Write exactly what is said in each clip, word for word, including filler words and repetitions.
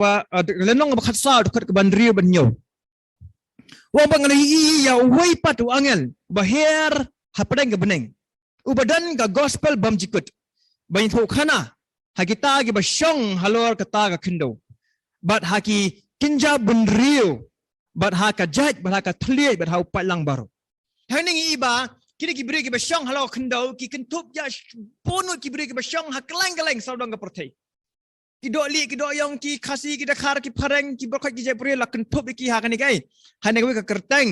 kaba, uh, lynnong kaba khatsaw, dkhot kaba hynriew bad hynñiew. U ong ba ngan ïohi ïa uwei pat u angel uba her hapdeng ka bneng, uba don ka gospel bymjukut ban ïathuhkhana ha kita kiba shong halor kata ka khyndew, bad ha ki kynja bynriew, bad ha ka jait, bad ha ka thylliej, bad ha u paidlang baroh. Hangne ngi ïohi ba kine ki briew kiba shong halor ka khyndew ki kynthup ïa sh-, bun ki briew kiba shong ha kylleng kylleng sawdong ka pyrthei. Ki dohlieh, ki dohïong, ki Khasi, ki Dkhar, ki Phareng, ki baroh ki jaitbynriew la kynthup ïa ki ha kane kaei, ha kane kawei ka kyrteng,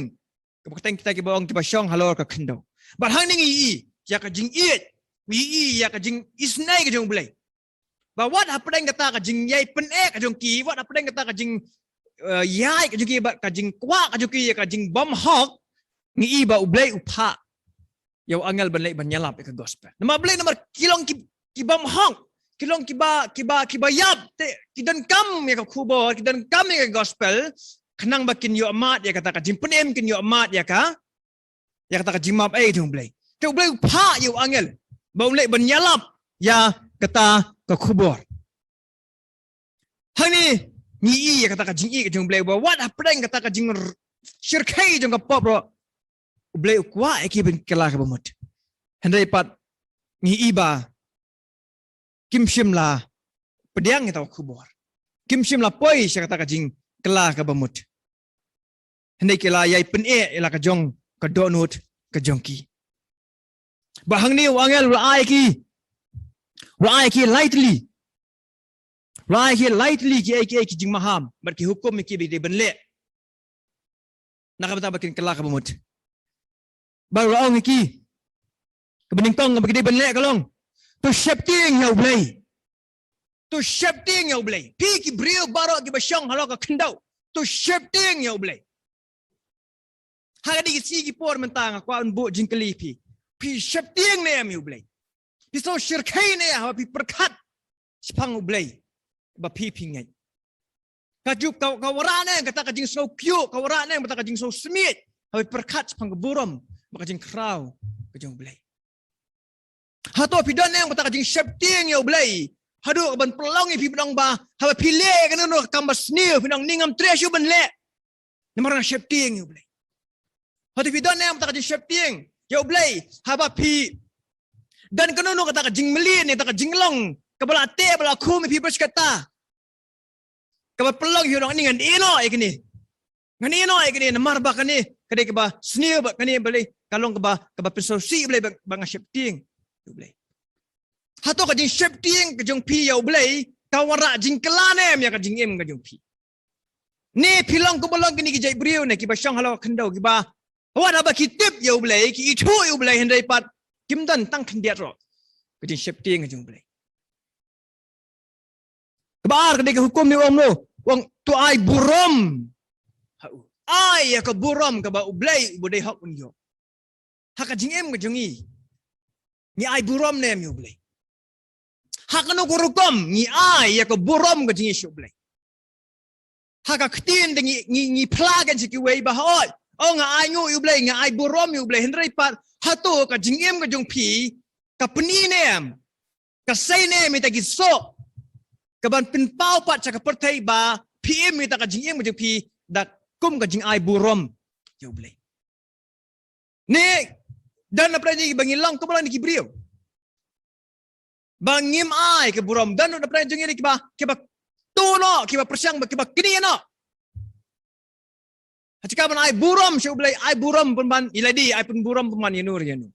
kaba kyrteng kita kiba ong kiba shong halor ka khyndew. Bad hangne ngi ïohi ïa ka jingïeit, ngi ïohi ïa ka jingisynei ka jong U Blei. Ba wat hapdeng kata ka jingïai pyneh ka jong ki, wat hapdeng kata ka jing, eh, ïai ka jong ki, bad ka jingkwah ka jong ki ïa ka jingbymhok, ngi ïohi ba U Blei u phah ïa u angel ban leit ban ïalap ïa ka gospel. Namar balei? Namar ki long ki, ki bymhok, ki long kiba, kiba, kiba ïap, te ki donkam ïa ka khubor, ki donkam ïa ka gospel, khnang ba kin ïohmad ïa kata ka jingpynim, kin ïohmad ïa ka, ïa kata ka jingmap ei jong U Blei. Te U Blei u phah ïa u angel ba un leit ban ïalap ïa kata ka khubor. Hangne ngi ïohi ïa kata ka jingïeit ka jong U Blei, ba wat hapdeng kata ka jingshyrkhei jong ka pop ruh, U Blei u kwah ïa ki ban kylla kaba mut. Hynrei pat ngi ïohi ba kim shym la pdiang ïa kata ka khubor, kim shym la poi sha kata ka jingkylla kaba mut. Hynrei ki la ïai pyneh ïa la ka jong ka dohnud ka jong ki. Ba hangne u angel u la ai ki, u la ai ki lai tylli, u la ai ki lai tylli kiei kiei ki jingmaham bad ki hukum ïa ki ba ki dei ban leh, na ka bynta ba kin kylla kaba mut. Bad u la ong ïa ki, kaba nyngkong kaba ki dei ban leh ka long to sheptieng ïa U Blei. To sheptieng ïa U Blei. Phi ki briew baroh kiba shong halor ka khyndew, to sheptieng ïa U Blei. Ha kine ki sngi ki por mynta nga kwah ban buh jingkylli phi. Phi sheptieng ne em ïa U Blei? Phi sngewshyrkhei ne em haba phi pyrkhat shaphang U Blei ba phi, phi ngeit? Ka ju, ka, ka wanrah ne em kata ka jingsngewkhia, ka wanrah ne em kata ka jingsngewsmiej haba phi pyrkhat shaphang ka burom bad ka jingkhraw ka jong U Blei? Hato phi don ne em kata ka jingsheptieng ïa U Blei haduh kaban pynlong ïa phi ban ong ba haba phi leh kano kano ka kam basniew phin ong, ni ngam treh shuh ban leh, namar nga sheptieng ïa U Blei? Hato phi don ne em kata ka jingsheptieng ïa U Blei haba phi don kano kano kata ka jingmlien ne kata ka jinglong kaba la teh ba la khum ïa phi bad kata kaba pynlong ïa u nongïalam, ngan ïehnoh ïa kane, ngan ïehnoh ïa kane, namar ba kane ka dei kaba sniew bad kane balei ka long kaba, kaba pynsngewsih ïa U Blei ba, ba nga sheptieng ïa U Blei. Hato ka jingsheptieng ka jong phi ïa U Blei ka wanrah jingkylla ne em ïa ka jingim ka jong phi? Ne phi long kumba long kine ki jaitbynriew ne kiba shong halor ka khyndew kiba wat haba ki tip ïa U Blei, ki ithuh ïa U Blei hynrei pat kim don tang khyndiat ruh ka jingsheptieng ka jong U Blei. Kaba ar ka dei ka hukum ne u ong kumno? U ong to ai burom ha u. Ai ïa ka burom kaba U Blei uba dei hok un ïoh. Ha ka jingim ka jong ngi, ngi ai burom ne em ïa U Blei? Ha kano ka rukom ngi ai ïa ka burom ka jong ngi sha U Blei? Ha ka ktien te ngi, ngi, ngi phla kan sha kiwei ba hooid, o nga ainguh ïa U Blei, nga ai burom ïa U Blei, hynrei pat hato ka jingim ka jong phi ka pyni ne em, ka sei ne em ïa kita ki soh kaban pynpaw pat sha ka pyrthei ba phi im ïa kata ka jingim ka jong phi da kum ka jingai burom ïa U Blei? Ne don napdeng jong ngi ba ngi long kumba long kine ki briew ba ngim ai ka burom, don napdeng jong ngi kiba, kiba tu noh, kiba pyrshang ba kiba knieh noh. Hynrei ka ban ai burom sha U Blei, ai burom pynban ïa lade, ai pynburom pynban ïa no ïa no.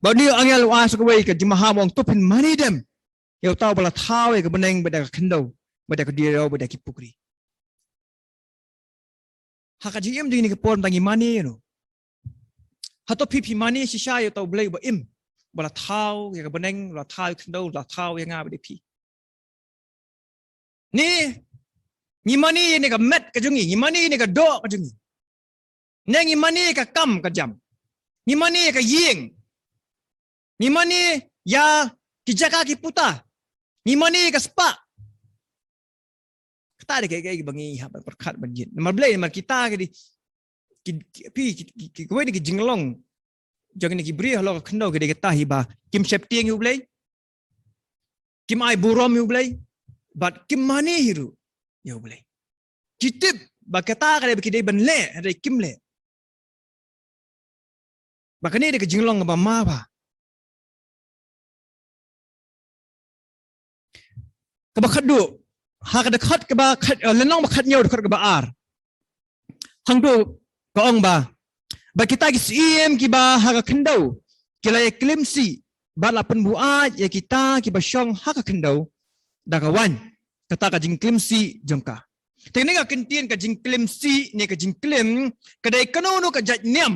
Bad une u angel u ong sa kawei ka jingmaham, u ong to phin mane dem ïa uta uba la thaw ïa ka bneng bad ïa ka khyndew bad ïa ka duriaw bad ïa ki pukri. Ha ka jingim jong ngi kine ki por mynta ngi mane ïa uno? Hato phi phi mane shisha ïa uta U Blei uba im, uba la thaw ïa ka bneng, uba la thaw ïa ka khyndew, uba la thaw ïa nga bad ïa phi? Ne ngi mane ïa kane ka met ka jong ngi, ngi mane ïa kane ka doh ka jong ngi? Ne ngi mane ïa ka kam ka jam? Ngi mane ïa ka ïing? Ngi mane ïa ki jaka ki puta? Ngi mane ïa ka spah? Kata dei kaei kaei ba ngi hap ban pyrkhat ban jied. Namar Blei, namar kita ki dei ki, ki, phi, ki, ki, ki, kawei na ki jinglong jong kine ki briew halor ka khyndew ki dei kita hi ba kim sheptieng ïa U Blei. Kim ai burom ïa U Blei, bad kim mane hi ruh ïa U Blei. Ki tip ba kata ka dei ba ki dei ban leh, hynrei kim leh. Ba kane dei ka jinglong kaba ma bha. Kaba khatduh, ha ka dkhot kaba khat, eh, lynnong ba khathynñiew dkhot kaba ar. Hangto ka ong ba, ba kita ki syiem kiba ha ka khyndew ki la ïa klim sih, bad la pynbuaid ïa kita kiba shong ha ka khyndew da ka waiñ kata ka jingklim sih jong ka. Te kane ka kyntien ka jingklim sih ne ka jingklim, ka dei kano kano ka jait niam,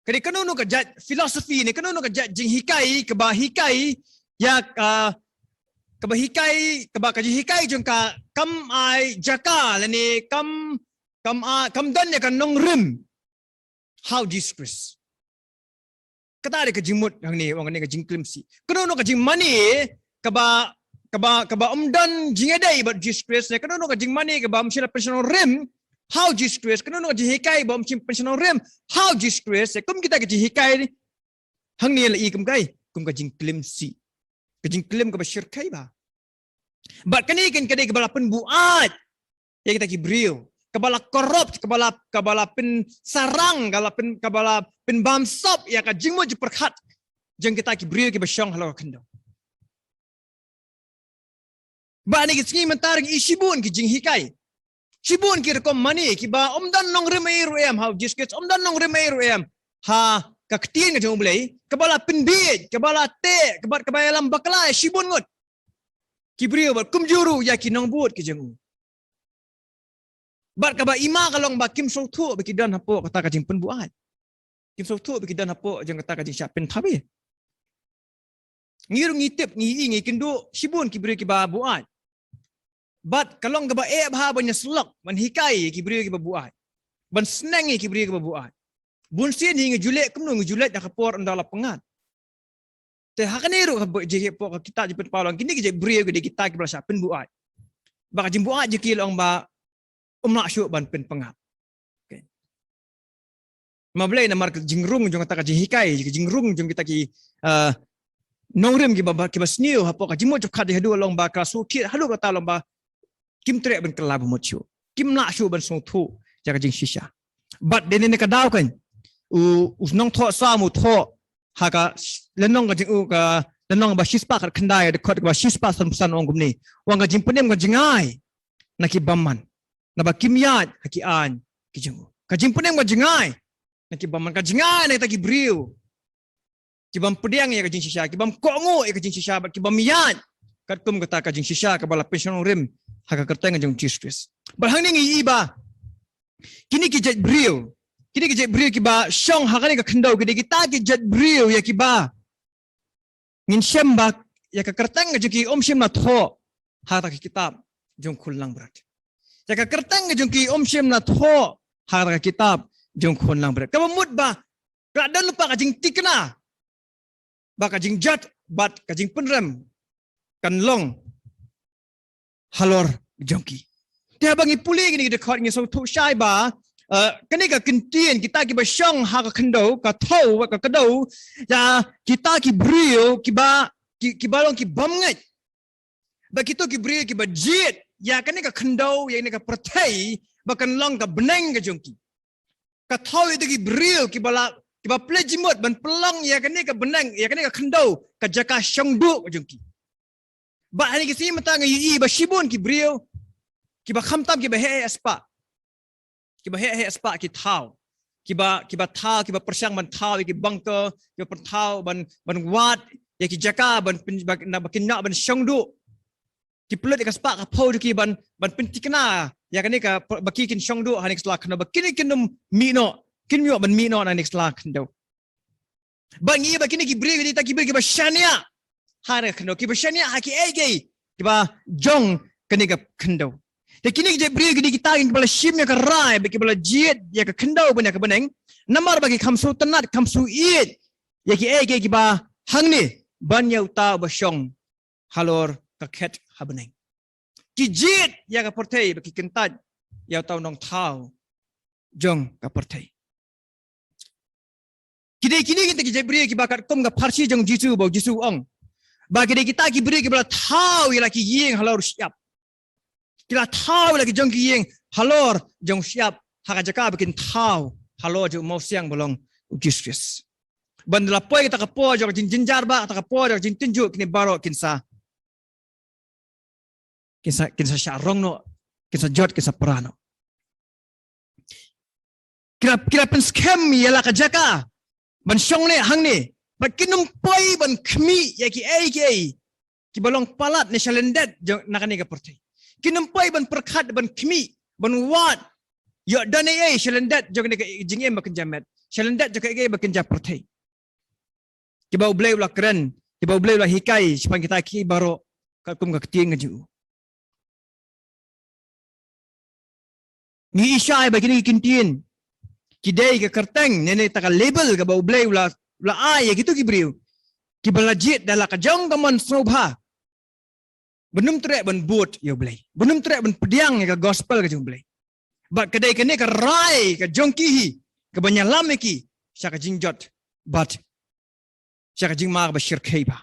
ka dei kano kano ka jait philosophy ne kano kano ka jait jinghikai kaba hikai ïa, ah, kaba hikai, kaba ka jinghikai jong ka kam ai jaka lane kam, kam, ah, kam don ïa ka nongrim ha U Jisu Khrist. Kata dei ka jingmut hangne, ong kane ka jingklim sih. Kano kano ka jingmane kaba, kaba, kaba ym don jingïadei bad U Jisu Khrist, ne kano kano ka jingmane kaba ym shym la pynshong nongrim ha U Jisu Khrist, kano kano ka jinghikai ba ym shym pynshong nongrim ha U Jisu Khrist, ne kum kita ka jinghikai hangne la i kum kaei, kum ka jingklim sih. Ka jingklim kaba shyrkhei bha. Bad kane kan ka dei kaba la pynbuaid ïa kita ki briew, kaba la corrupt, kaba la, kaba la pynsarang, kaba la pyn, kaba la pynbamsap ïa ka jingmut jingpyrkhat jong kita ki briew kiba shong halor ka khyndew. Bad ha kine ki sngi mynta ngi i shibun ki jinghikai, shibun ki rukom mane kiba ym don nongrim ei ruh em ha U Jisu Khrist, ym don nongrim ei ruh em ha ka ktien ka jong U Blei, kaba la pynbieit, kaba la teh, kaba, kaba ïalam bakla ïa shibun ngut ki briew bad kumjuh ruh ïa ki nongbud ki jong u. Bad kaba i ma ka long ba kim sngewthuh ba ki don hapoh kata ka jingpynbuaid. Kim sngewthuh ba ki don hapoh jong kata ka jingshah pynthaw. Ngi ruh ngi tip, ngi i, ngi kynduh shibun ki briew kiba buaid. Bad ka long kaba eh bha ban ïasyllok, ban hikai ïa ki briew kiba buaid, ban sneng ïa ki briew kiba buaid. Bunsien hi ngi ju leh kumno? Ngi ju leh ha ka por ynda la pyngngad. Te ha kane ruh ka ba, jingeh hapoh ka kitab Jingpynpaw la ong kine ki jait briew ki dei kita kiba la shah pynbuaid. Ba ka jingbuaid jong ki la ong ba ym lah shuh ban pynpyngngad. Okay. Ma balei? Namar ka jingrung jong kata ka jinghikai, ka jingrung jong kita ki, ah, nongrim kiba, ba, kiba sniew hapoh ka jingmut jingpyrkhat jong ki haduh la ong ba ka shu thied haduh kata la ong ba kim treh ban kylla ba mut shuh. Kim lah shuh ban sngewthuh ïa ka jingshisha. Bad dei ne ka daw kan u, u nongthoh Salm u thoh ha ka lynnong ka jong u, ka lynnong ba shispah khatkhyndai, dkhot kaba shispah sanphew san, ong kumne. Ong ka jingpynim ka jingai na ki bymman, naba kim ïaid ha ki aiñ ki jong u. Ka jingpynim ka jingai na ki bymman, ka jingai na kita ki briew ki bym pdiang ïa ka jingshisha, ki bym kohnguh ïa ka jingshisha, bad ki bym ïaid katkum kata ka jingshisha kaba la pynshong nongrim ha ka kyrteng jong U Jisu Khrist. Bad hangne ngi i ba kine ki jait briew, kine ki jait briew kiba shong ha kane ka khyndew, ki dei kita ki jait briew ïa kiba ngin shem ba ïa ka kyrteng ka jong ki ym shym la thoh ha kata ka kitab jong u khun langbrot. Ïa ka kyrteng ka jong ki ym shym la thoh ha kata ka kitab jong u khun langbrot. Kaba mut ba ka la don lypa ka jingthikna ba ka jingjot bad ka jingpynrem kan long halor jong ki. Te haba ngi pule kine ki dkhot ngi sngewthuh shai ba, eh, kane ka kyntien kita kiba shong ha ka khyndew, ka thew, ka kdew, ïa kita ki briew kiba, ki, kiba long ki bymngeit. Ba kito ki briew kiba jied ïa kane ka khyndew, ïa kane ka pyrthei, ba kan long ka bneng ka jong ki. Ka thew ïa kito ki briew kiba la, kiba plie jingmut ban pynlong ïa kane ka bneng, ïa kane ka khyndew ka jaka shongduh ka jong ki. Bad ha kine ki sngi mynta ngi ïohi ba shibun ki briew kiba khamtam kiba heh heh spah, kiba heh heh spah ki thaw, kiba, kiba thaw, kiba pyrshang ban thaw ïa ki bunker, kiba pynthaw ban, ban wad ïa ki jaka ban pyn, ba, na, ba kin ïoh ban shongduh. Ki pynlut ïa ka spah ka phew jong ki ban, ban pynthikna ïa kane ka, ba ki kin shongduh ha kane ka sla khyndew, ba kine kin ym mih noh, kim ïoh ban mih noh na kane ka sla khyndew. Ba ngi, ba kine ki briew, kita ki briew kiba shaniah ha kane ka khyndew, kiba shaniah ha kiei kiei kiba jong kane ka khyndew. Te kine ki jait briew ki dei kita kiba la shim ïa ka rai, ba kiba la jied ïa ka khyndew bad ïa ka bneng. Namar ba ki kham sngewtynnat, kham sngewieit ïa kiei kiei kiba hangne ban ïa uta uba shong halor ka khet ha bneng. Ki jied ïa ka pyrthei, ba ki kyntait ïa uta u nongthaw jong ka pyrthei. Ki dei kine kita ki jait briew kiba katkum ka pharshi jong u Jisu, ba u Jisu u ong, Ba ki dei kita ki briew kiba la thaw ïa la ki ïing halor u shyiap. Ki la thaw ïa la ki jong ki ïing halor jong u shyiap, ha ka jaka ba kin thaw halor jong u mawsiang ba long u Jisu Khrist. Ban da la poi kata ka por jong ka jingjynjar, ba kata ka por jong ka jingtynjuh, kine baroh kin sa, kin sa, kin sa shah rong noh, kin sa jot, kin sa pra noh. Ki la, ki la pynskhem ïa la ka jaka ban shong ne hangne, bad kin ym poi ban khmih ïa kiei kiei kiba long palat ne shalyndet jong na kane ka pyrthei. Kin ym poi ban pyrkhat, ban khmih, ban wad ïoh don ei ei shalyndet jong kane ka jingim ba kynja met, shalyndet jong kaei kaei ba kynja pyrthei. Kiba U Blei u la kren, kiba U Blei u la hikai shaphang kita ki baroh katkum ka ktien ka jong u. Ngi i shai ba kine ki ktien ki dei ka kyrteng ne, ne kata ka label kaba U Blei u la, u la ai ïa kito ki briew kiba la jied da la ka jong ka mon sngewbha ban ym treh ban bud ïa U Blei, ban ym treh ban pdiang ïa ka gospel ka jong U Blei. Bad ka dei kane ka rai ka jong ki hi kaba ïalam ïa ki sha ka jingjot bad sha ka jingma kaba shyrkhei bha.